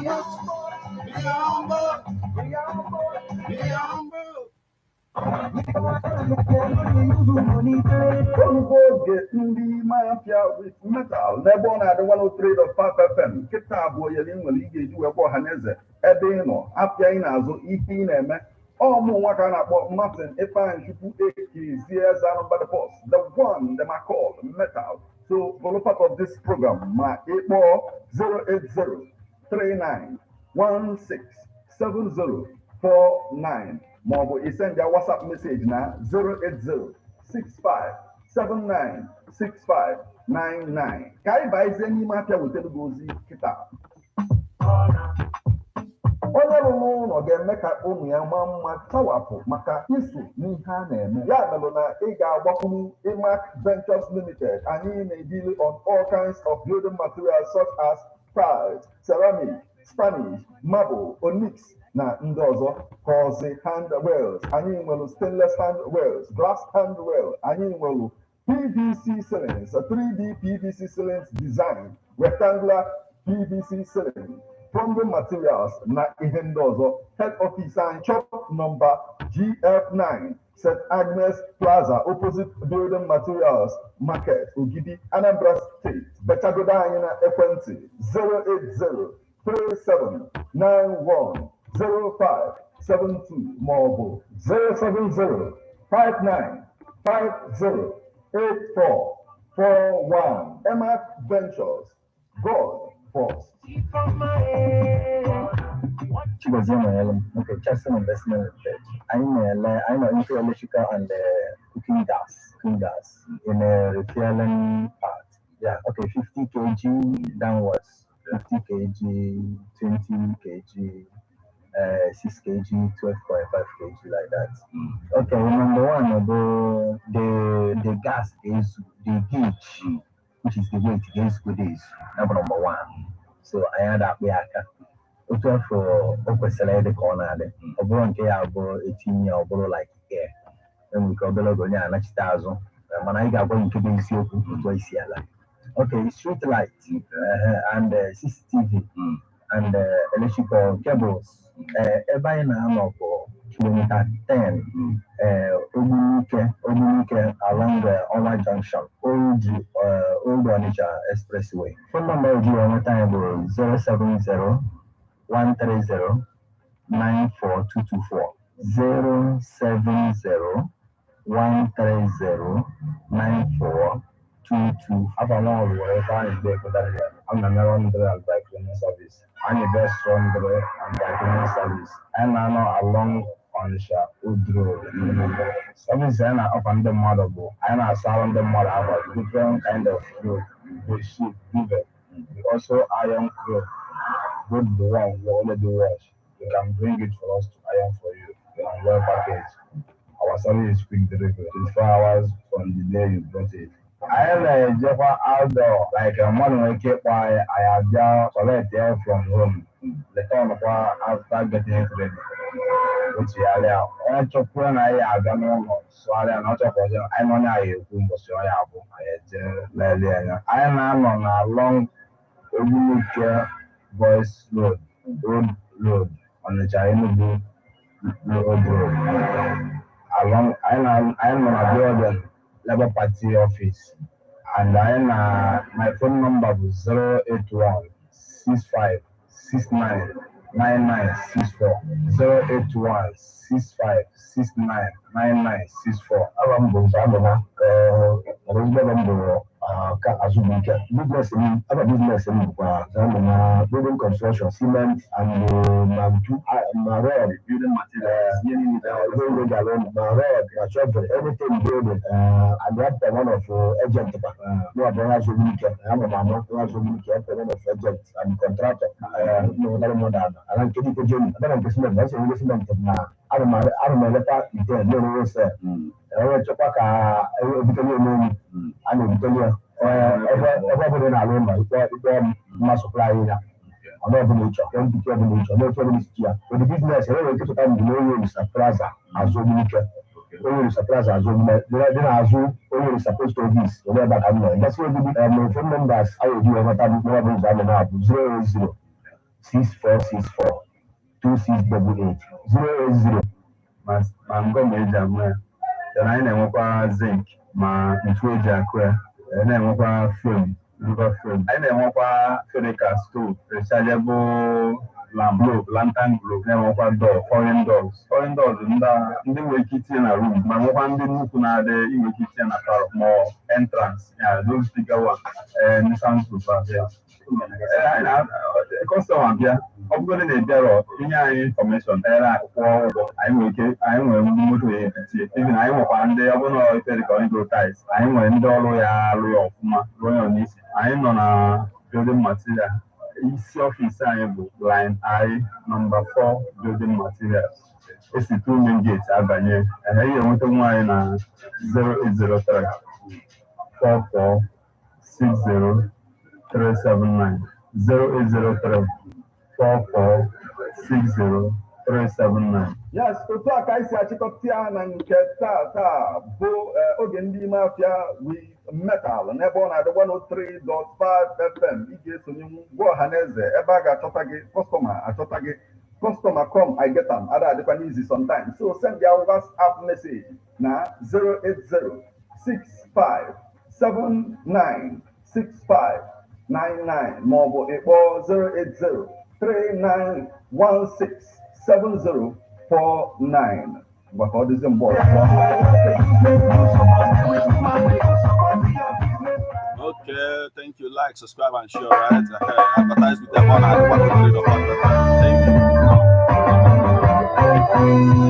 We on board. We on board. We on board. Oge oge ndị mafia with metal n'ebe ọ na-adị 103.5 FM nkịta abụọ yere nwere ị ga-eji wee gwa ọha na eze ebe ị nọ, afịa ị na-azụ, ife ị na-eme. Ọ mụ nwa ka a na-akpọ Martin Ifeanyi Chukwu Ekezie Zanumba, the boss, the one them I call metal. So follow part of this program ma ịkpọọ 080 3916 7049 maọbụ isend ya WhatsApp message na 080 65 79 65 99 ka anyị baezie n'ime afịa wetara gị ozi kịta. Onye rụrụ ụlọ ga-eme ka ụmụ ya maa mma chawapụ maka iso n'ihe a na-eme. Ya mere na ị ga-agbakwuru Imac Ventures Limited. Anyị na-deal on all kinds of building materials such as tiles, ceramic, Spanish marble, onyx na ndị ọzọ kọzi handrails. Anyị nwere stainless handrails, glass handrail. Anyị nwere PVC ceilings, 3D PVC ceilings design, rectangular PVC ceiling, plumbing materials na ihe ndị ọzọ. Head office anyị, shop number GF9, St. Agnes Plaza, opposite Building Materials Market, Ogidi, Anambra State. Bechagodo anyị na ekwentị 080 3791 0572 maọbụ 070 59 50 8441. Emac Ventures, God first. Chigozie Nonyelum, okay, Chasson Investment Limited. Anyị na-ele, anyị nọ into electrical and cooking gas, cooking gas in a refueling part. Yeah, okay, 50 kg downwards, 50 kg, 20 kg, 6 kg, 12.5 kg, like that. Okay, number one, the gas is the gauge, which is the weight is good is number one. So I had that aka. Otu afọ o kwesịrị ịdị ka ọ na-adị, ọ bụrụ nke ya bụ etinye, ọ bụrụ like air, enwere ike obere oge onye anachite azụ, mana anyị ga-agwa gị nke bụ eziokwu otu isi ala. Okay, street light and CCTV and electrical cables. Ebe anyị na-anọ bụ kilometer 10 Ogbunike along the Ọnwa Junction, Old Onitsha Expressway. Phone number eji wee nweta anyị bụ 070 130 94224, 070 130 9422. Afọ nwa bụ Ifeanyị Igbe I'm na laundry and dry cleaning service. Anyị best laundry and dry cleaning service. Anyị na-anọ along Onitsha Old Road, Enugu. Service anyị na-offer ndị mmadụ bụ anyị na-asara ndị mmadụ akwa, different kind of cloth, bedsheet, duvet. We also iron cloth, both the one we already wash. You can bring it for us to iron for you and well packaged. Our service is quick delivery, 24 hours from the day you brought it. Anyị na-ejekwa outdoor, like mmadụ nwere ike ịkpọ anyị, anyị abịa collect ya from home, return kwa after getting it ready. Ochigharịa onye chọkwuru na anyị abịa n'ụlọ sụgharịa na ọ chọkwa ọzọ, anyị na onye anyị ekwu mbọsị ọ ya abụ anyị eje lelie anya. Anyị na-anọ na along Ogbunike Boys Road, Old Road, Onitsha Enugu Road Road. Along anyị nọ na building Labour Party office, and anyị na my phone number bụ 081 65 69 9964, 081 65 69 9964. Aha m bụ Nzamụna, ezigbo ebe m bụ ka Azụbụike. Business m, aba business m bụkwa Zamụna building construction, cement and ma ntu, ma rod, building materials, ihe niile. Ihe ndị gara ụlọ, ma rod, ma shovel, anything building, and after one of agent kwa mụ abụọ onye Azụbụike, ama m amụ onye Azụbụike, after one of agent and contractor na-enwetara mmadụ ala ala nke dike jenu abịa na nke cement, na nsogbu cement na ana m eleta ite na-erewe ose enwe chọkwa ka ebuteli eme enyi a na-ebuteli ya ebe ebe ọbụla ị na-alụ ụlọ, ikpe ikpe mma supply ya ọnụ ọbụla ịchọ, quantity ọbụla ịchọ, n'otu ọbụla isi ya. Ụdị business enwere ike ịchọta mbụ n'Onye Olisa Plaza, azụ Ogbunike, Onye Olisa Plaza, azụ Ogbunike dị n'azụ Onye Olisa Post Office, ebe ebe a ka m nọ gasị. Ogidi phone numbers a ga-eji wee nweta m n'ọbụ ụzọ amụ na-abụ 080 6464 2688 080. Ma ngọm eji ama ya. Then anyị na-enwekwa zinc, ma ntu eji akụ ya. Anyị na-enwekwa frame, rubber frame. Anyị na-enwekwa ferica stove, rechargeable lamp, globe, lantern globe. Na-enwekwa door, foreign doors. Foreign doors ndị ndị nwere ike itinye na room, ma nwekwa ndị nnukwu na-adị inwe ike itinye na parlour ma entrance ya, those bigger one, Nissan Supra ya. Anyị na customer bịa, ọ bụgodị na ịbịarọ, inye anyị information ere akwụkwọ ụgwọ, anyị nwere ike, anyị nwere moto ya ebutie. Even anyị nwekwara ndị, ọ bụrụ na ife dịka onye go tiles, anyị nwere ndị ọrụ ya alụ ya ọfụma rụọ ya n'isi. Anyị nọ na building material. Isi office anyị bụ Line I, number 4, building materials. Esi two main gate abanye. Ehe, ihe enweta nwa anyị na 0803 44 60 379, 0803 44 60 379. Yes, otu a ka anyị si achịkọta ya na nke taa taa bụ oge ndị ime afịa with metal n'ebe ọ na-adị 103.5 FM. Ị ga-esonyenwu gwa ọha na eze ebe a ga-achọta gị. Customer achọta gị, customer come, I get am, ada adịkwa n'easy sometimes. So send your WhatsApp message na 080 65 79 65 99 maọbụ ịkpọ 080 3916 7049. Ngwa, ka ọ dịzie mgbe ọzọ. Okay, thank you. Like, subscribe, and share, right? Advertise with them on at 103.5 FM. Thank you.